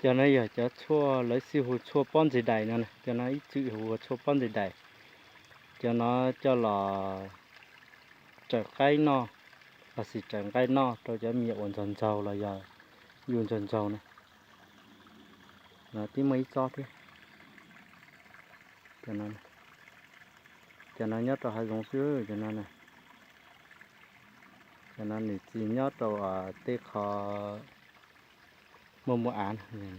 Cov no yog cov tshuaj lawv xij hu tshuaj pob ntseg dais no, cov no ib txwm hu ua tshuaj pob ntseg dais. Cov no coj los tsaws qaib noj, los sis tsaws nqaij noj rau cov me nyuam uas ntxaug ntxaug los yog yus ntxaug ntxaug na. No twb muaj ib tsob thiab. Cov no nyob rau hav zoov xwb cov no. Cov no nws tsis nyob rau tej qho muaj muaj av,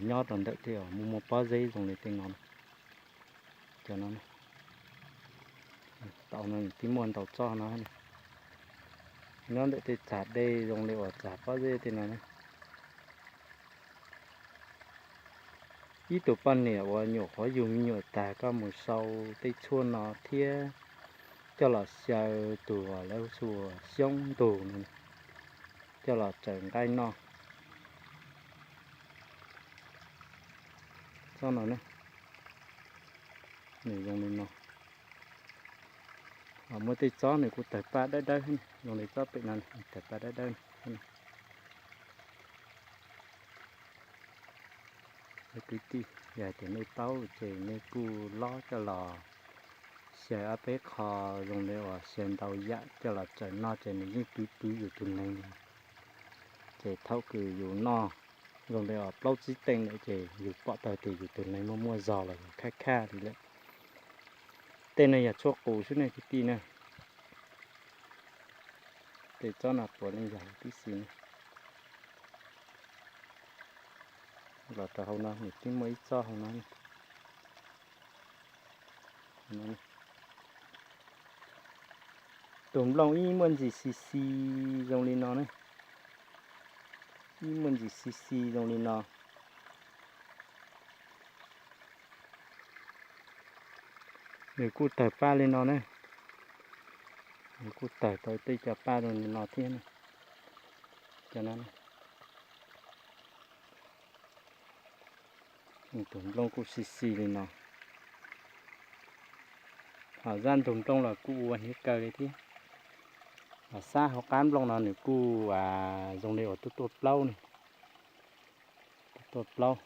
nyob rau ntawm tej uas muaj muaj pob zeb zoo li tej no. Cov no, tau no twb muaj ntau tsob no. Nyob ntawm tej txag dej zoo li uas txag pob zeb tej no na. Ib tug poj niam uas nyuam qhuav yug me nyuam tag koj mus sau tej tshuaj no thiab coj los xyaw tus uas lawv hu ua xyoob ntug no, coj los tsaws nqaij noj. Tsob no ne, nws zoo li no. Muaj tej tsob nws kuj tawg paj dawb dawb, zoo li tsob pem no tawg paj dawb dawb. Kwv tij, yog hais tias nej paub ces nej kuj lob coj los xyaw ob peb qho zoo li uas xyaw ntau yam coj los tsaws noj ces nws yeej pwv pwv yus tus neeg. Ces thaum kws yus noj zoo li uas plaub tsib teev lawm ces yus pom tau tias yus tus neeg muaj muaj zog los yog khaj khaj li lawm. Tej no yog tshuaj qus xwb ne kwv tij na. Tej tsob no puav leej yog tib si ne. Los rau hauv no nws twb muaj ib tsob hauv no. Tus nplooj ib muaj ntsis xis xis zoo li no ne. Ib muaj ntsis xis xis zoo li no. Nws kuj tawg paj li no ne. Nws kuj tawg tau tej cov paj zoo li no thiab ne. Cov no, tus nplooj kuj xis xis li no. Ho zaj ntug nplooj los kuj ua hniav kaw li thiab. Ho sab hauv qab nplooj no nws kuj zoo li uas tuaj tuaj plaub ne. Tuaj tuaj plaub.